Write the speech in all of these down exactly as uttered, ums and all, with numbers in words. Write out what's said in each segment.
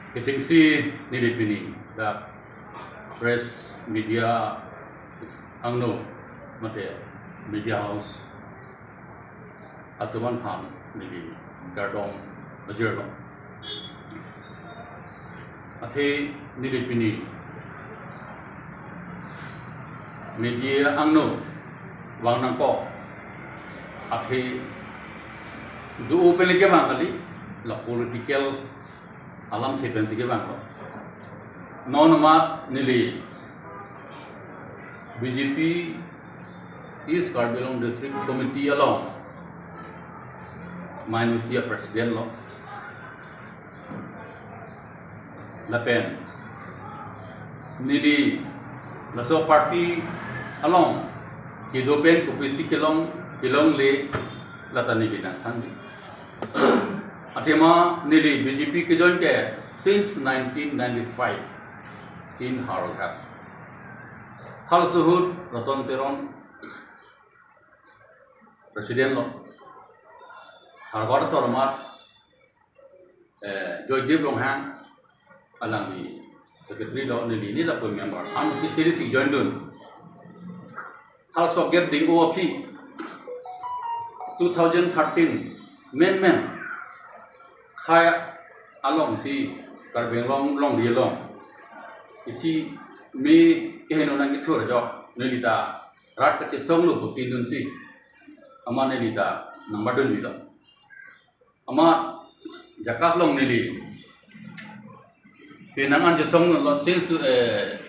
Kechengsi neli pini dak press media angno mate media house atum aphan neli kardom pajirlo. Athe neli pini media angno vang nangkok athe do-o pen le kevang kali, la political alamthe pensi kevanglo. Non amat neli B J P East Karbi Anglong District Committee along minority a president lo. Lapen neli laso party along kedo pen kopisi kelong kelongle lata neli nangthanji. Athema neli B J P kejoin ke since nineteen ninety-five in Howraghat. Halso ahut Ratan Teron president lo. Howraghat asor amat, eh, Joydeep Ronghang alangli secretary lo, neli ni lapu member. Unofficially si join dun. Halso gate ding-o aphi two thousand thirteen men men khei along si Karbi Anglong longri along isi me keheno nangkethur ajok neli ta rat kachesonglo pu tin dunsi amat neli ta nangpardunjilo. Amat JACAS along neli penang an chesonglo since to, eh,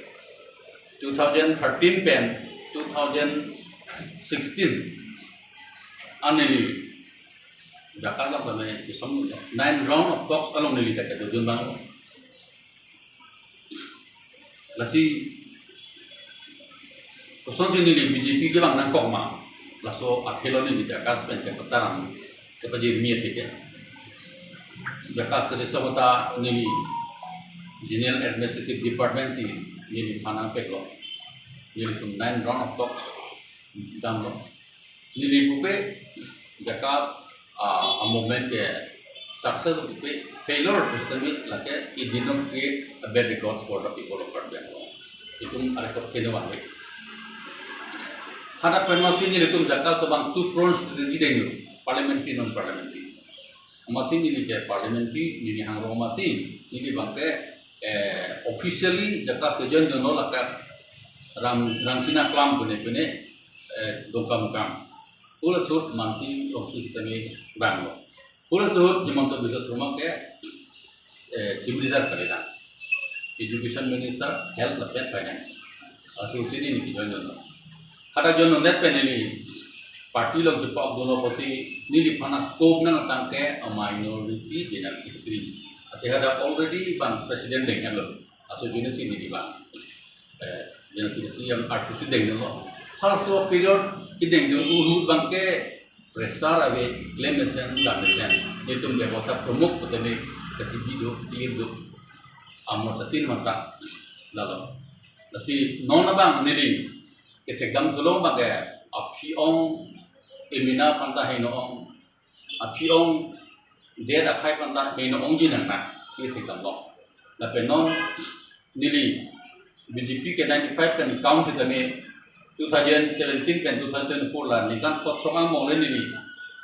two thousand thirteen pen two thousand sixteen an neli JACAS along kami chesonglo, nine round of talks along neli ta kedodun abang. Lasi kosonsi neli B J P kevang nangkok ma, laso athelo neli JACAS pen kepataram kepajirmi atheke. JACAS kachesong ta neli General Administrative Department si neliphan nangpeklo. Nelitum nine round of talks damlo. Neli pupe JACAS, ah, a movement ke success pupe, failure pusitame lake it did not create a bad records for the people of Karbi Anglong. Itum a record keno vanve. Hadak pen amatsi nelitum JACAS atum abang two pronged strategy denglo, parliamentary, non parliamentary. Amatsi neli ke parliamentary, neli hangro amatsi neli abang ke, eh, officially JACAS kejoin dunlo lake Ram, Ramsina Klam pune pune, eh, Dongkamukam. Halaso ahut Mansing Rongpi sitame vanglo. Halaso ahut Himanta Biswa Sarma ke, eh, Chief Minister kalilang. Education Minister, Health lapen Finance. Laso ahutsi neli join dunlo. Hadak join dundet pen neli party along chepok dunlo pusi neliphan a scope nangtang ke a minority General Secretary. Athe hadak already abang president denglo. Laso ahutsi neli abang, eh, General Secretary yang artu si denglo. Halaso period kedengdun ahut abang ke pressure ave, klemesen, damesen. Itum bebosta pramukh putame katibi do, katibi do. Amor satin mata lalo. Lasi non abang neli kethekdam thulong abang ke aphi ong, emena aphanta heno ong, aphi ong, det akhei aphanta heno ongji nang na, si thekdamlo. Lapen non neli B J P ke ninety-five pen account sitame two thousand seventeen pen two thousand twenty-four la ningkan kosong angbong le neli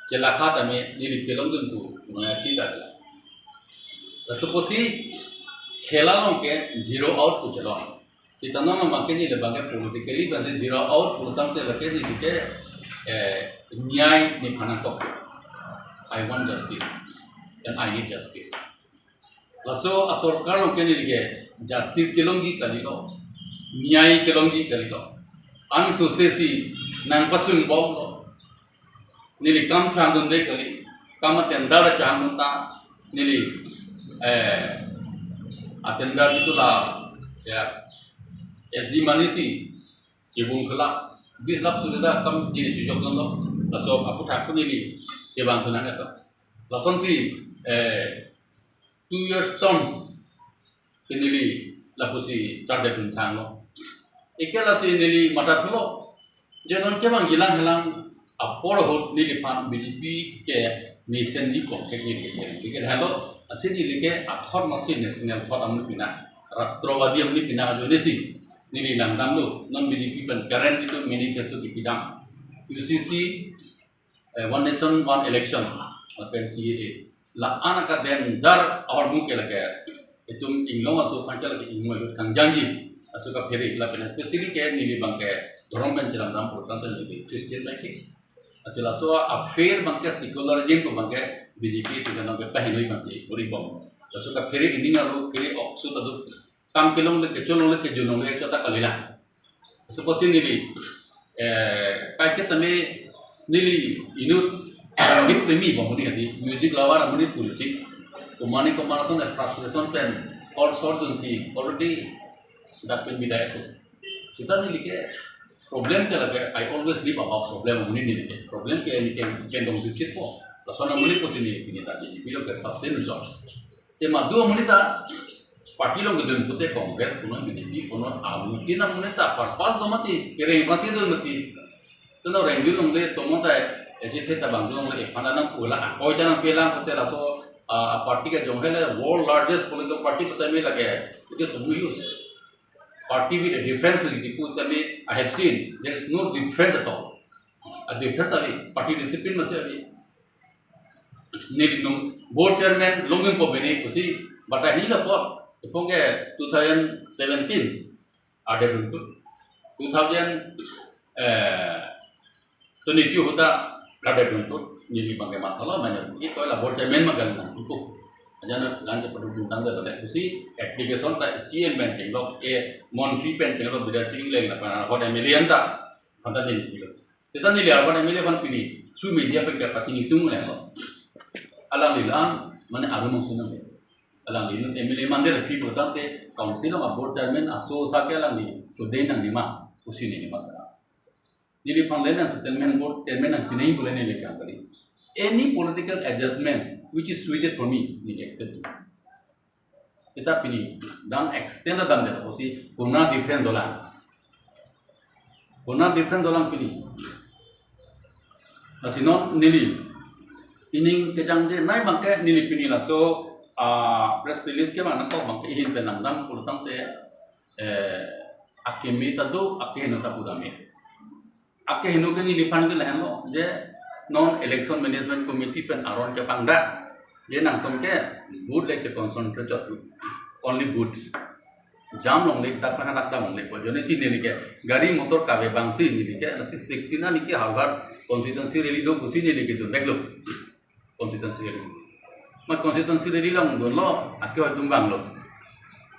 chelakha tame neli kelongdun tu maya si ta. Laso pusi khela along ke zero out pu chelong. Sita non abang ke neli abang ke politically abang si zero out pulotangte lake neli ke, eh, nyai nephan nangkok. I want justice and I need justice. Laso asorkar along ke neli ke justice kelongji kalilo, nyai kelongji kalilo. Angsose si nangpasungbomlo. Neli kam changdunde kali, kam a tender changdun ta, neli, eh, a tender itu la, ya, S D money si, chibung kela, bis lap sudah kam neli chojok dunlo, laso aputhak pun neli chevang tunang ato. Lasonsi, eh, two years terms ke neli lapusi chardet dun thanglo. Ike lasi neli mathathulo. Je non kevangji lang helang apor ahut neliphan B J P ke mesenji kok ke neli ke. Ike helo. Athe neli ke athot masi national thot amonit pinang, Rashtrowadi amonit pinang ajo nesi neli nangdamlo, non B J P pen current itum manifesto kipidam, U C C, eh, One Nation One Election, lapen C A A. La-an aka danger ahormu ke lake itum inglong aso aphan ke lake ingmoi lut kangjangji aso kaphere, lapen especially ke neli abangke dhorom pen chelangdam pulotangte neli Christian pen ke. Aso laso a-faith abangke secularism pu abangke B J P itum ke nangke pahinoi pensi uri bom. Laso kaphere ining aro phere ok su ta do, kam kelongle, kecholongle, kejunongle chota kalila. Suppose neli, eh, kaiketa me neli inut sangeet premi bom amonit adi, music lover amonit pulisi, komane komane ason frustration pen kol sor dunsi already dak pen bidai ko. Seta neli ke problem ke lake, I always live about problem amonit neli ke. Problem ke neli ke kendong sisit po. Lason amonit pusi neli pini ta B J P along ke sustain unchot. Tema do amonit ta party along kedun pute Congress punon, B J P punon, amonit amonit ta purpose do mati, kereng pasi do mati. Kena rengdun longle tomon ta, eje the ta bang longle, ephan anang pula, akoi ta nangpelang pute laso, ah, party ke jong hele world largest political party pute me lake, it is no use. Party with a difference with the pute me, I have seen, there is no difference at all. A difference avi, party discipline masi avi. Neli nung board chairman longin po bene pusi batai hini lapot. Ipong ke two thousand seventeen ada dun tu. Two thousand, eh, twenty-two ahut ta kada dun tu. Neli abangke mathalo manya. Ini ko la board chairman magal nang tu. Ajan lang cepat dun tang dah pusi application ta C M pen chenglok, eh, montri pen chenglok, bidar chingleng lapen ahut M L A anta. Anta neli pilo. Seta neli ahut M L A aphan pini su media pen kapachini tung lelo. Alangli lang mane arum mangsi nang le. Alangli non M L A mande le phi pulotangte council along board chairman aso sa ke alangli choden nangji ma, pusi neli ma. Neliphan le nang settlement board chairman nangpi nangji pule neli kang kali. Any political adjustment which is suited for me, neli accept. Seta pini dan extend dam de pusi konat different dolang. Konat different dolang pini. Lasi non neli ining kejangje nai abangke neli pini laso, ah, press release kemang nangkok abangke ihin pen nangdam pulotangte, eh, akeme ta do, akeheno ta pudam me. Akeheno ke neliphan ke lahenlo, je non Election Management Committee pen aron kepangdak, je nangtum ke booth le che concentrate chot, only booth. Jam longle, dak dak dam longle, po jone si neli ke gari motor kave abang si neli ke, lasi sixteen arni ke Howraghat constituency rally do pusi neli ke dun bag lo. Constituency rally. Ma constituency rally along dunlo, atke hoi dum bang lo.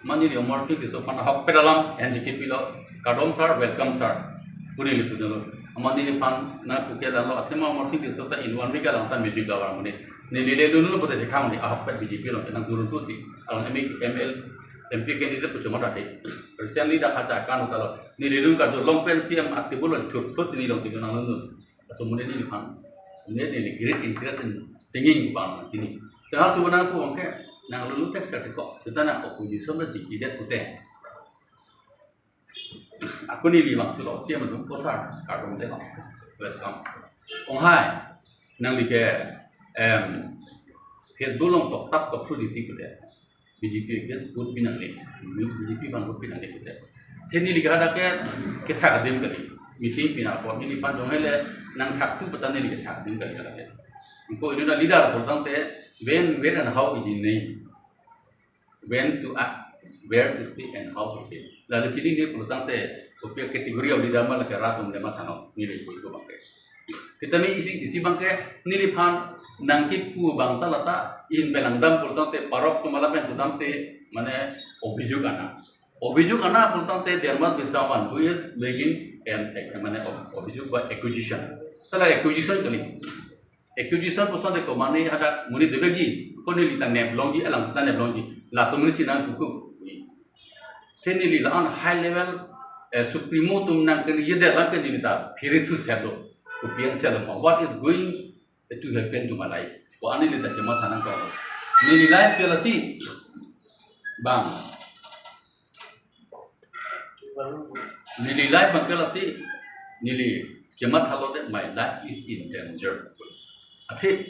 Ma neli Amarsing Tisso aphan ahokpet alam, N G K P lo, kardom sir, welcome sir. Pu neli pudunlo. Ma neliphan nangpuke lalo, athema Amarsing Tisso ta in one week along ta music lover amonit. Neli le dunlo pute sekhang di, ahokpet B J P along, nang guru tuti. Along M L, M P candidate pu chomot ate. Recently dak hacha kan utalo. Neli dun karju long pen C M ate bulo, thut thut neli long tibu nang dun. Laso amonit neliphan, amonit neli great interest in singing abang chini. Tengah suba nangpu abangke, nang lulu tek sar ko, seta nang opposition lo chingki det pute. Ako neli abang sulo, C M atum ko sir, kardom te bang. Welcome. Ong hai, nangli ke, em, Facebook along toktap tokphu diti pute. B J P against vote pinangle, B J P abang vote pinangle pute. Athe neli ke hadak ke kethak adim kali, meeting pina apot neliphan jong hele nangthak tu patan neli kethak adim kali hadak ke. Ko inut a-leader pulotangte when, where and how is his name. When to act, where to say and how to say. Lalu chini neli pulotangte kopi category of leader ma lake rat atum le matha non, neli pul ko abangke. Seta me isi, isi abangke neliphan nangkipu abang ta lata, ihin pen nangdam pulotangte parok atum ala pen pulotangte mane obhijog ana. Obhijog ana pulotangte there must be someone who is making an, mane ob-, obhijog ba accusation. Tala accusation kali. Accusation pulotangte komane hadak monit dovekji, ko neli ta nep longji, alang ta nep longji. Laso amonit si nangkuku. Athe neli la-an high level, eh, supremo atum nangkeni ye de abangke neli ta phere thu selo. Kopi an selo ma, what is going to happen to my life? Ko ani neli ta chematha nangkok. Neli life ke lasi bang. Neli life abangke lasi neli chemathalo de, my life is in danger. Athe,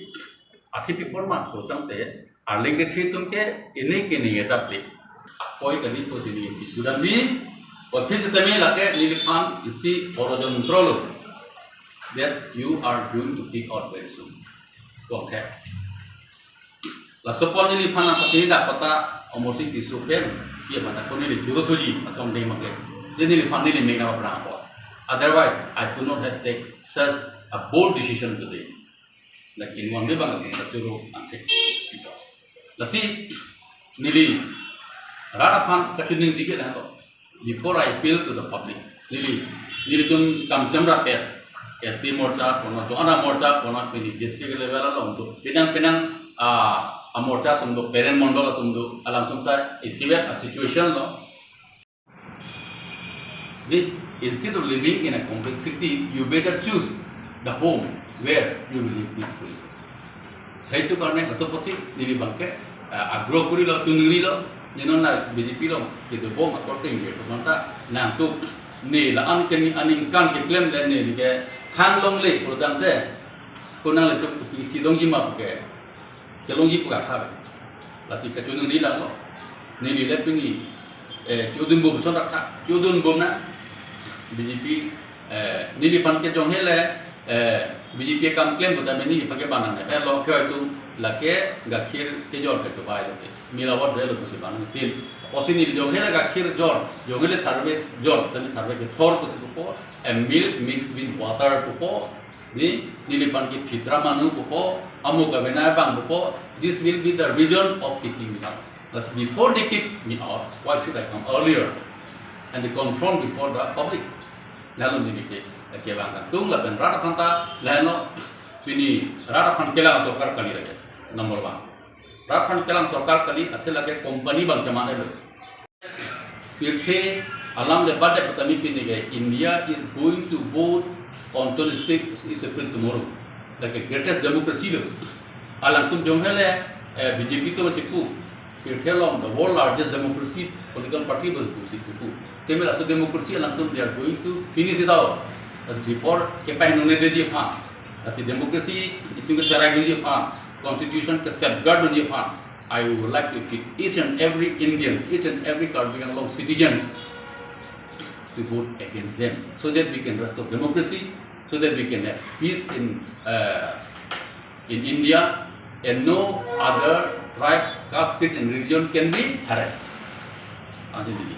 athe people ma pulotangte Arleng kethe atum ke ini ke ninge tap de. Akoi kali pusi neli isi gudam di. Office tame lake neliphan isi oro jontro lo. That you are going to kick out very soon. Kong ke. Laso apot neliphan apatini dak kota Omor Sing Tisso pen, si aphan ta ko neli choro thuji, achong ding mangke. Jadi neliphan neli mena aphrang apot. Otherwise, I could not have take such a bold decision today. Like in one way bang, ka choro angke. Lasi, neli, rat aphan kachiningri ke lahenlo. Before I appeal to the public, neli, nelitum kam jam rapet, S T morcha, kono, do-an amorcha, kono, pini district level along do, penang penang, ah, amorcha atum do, parent mondol atum do, alangtum ta isivet a situation lo. Instead of living in a complex city, you better choose the home where you will live peacefully. Hei tu karne kaso posi neli bangke, ah, agroh kurilo, chunurilo, neli non na B J P along kedobom akorte inge, komat ta nangtum ne la-an ke ne aningkan keklem le ne ke thanlongle pulotangte, ko nanglitum kopisi longji ma pu ke, kelongji pu ka tha. Lasi kachunuri lang lo. Neli le pini, eh, chodun bom son rak tha, chodun bom na. B J P, eh, neliphan ke jong hele, eh, B J P akam klem pu tame neliphan ke banang ne. Eh, lo ke itu lake gakhir kejor kechobei lo ke. Milawat dolo pusi banang tin. Pusi neli jong hele gakhir jor, jong hele tharve jor, tame tharve kethor pusi pupo, a milk mixed with water pupo. Ni, neliphan ke phitra manu pupo, amuk avenai bang pupo, this will be the reason of kicking me out. But before they kick me out, why should I come earlier and they confront before the public? Lalu neli ke, ke bang kan. Tung lapen rat aphan ta, lano, pini rat aphan kelang sorkar kali lagi. Number one. Rat aphan kelang sorkar kali, athe lake company bang chaman elo. Pirthe alam le bade patami pini ke India is going to vote on twenty-six April tomorrow. Like a greatest democracy lo. Alangtum jong hele, eh, B J P to chipu. Pirthe along the world largest democracy political party bang pusi chipu. Tame laso democracy alangtum they are going to finish it out. As before, kepahinone deji aphan. As democracy, itum kecherai dunji aphan. Constitution ke safeguard dunji aphan. I would like to repeat, each and every Indians, each and every Karbi Anglong citizens to vote against them so that we can restore democracy, so that we can have peace in, uh, in India, and no other tribe, caste, creed, and religion can be harassed. Ansi neli.